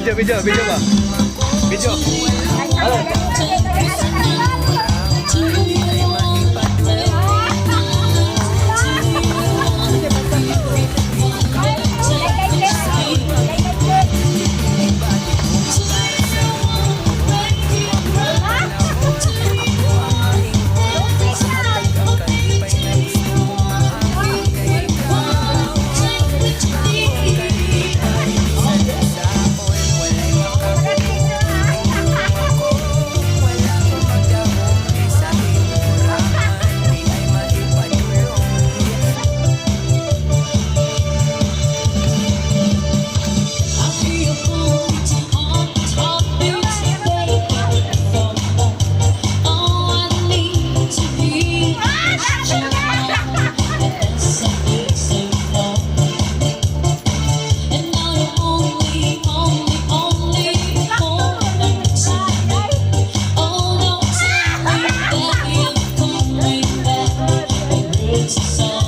Video, video, video ba? Video. Hello. And I only, only, only want to. Oh, don't tell me that you're coming back. It hurts so.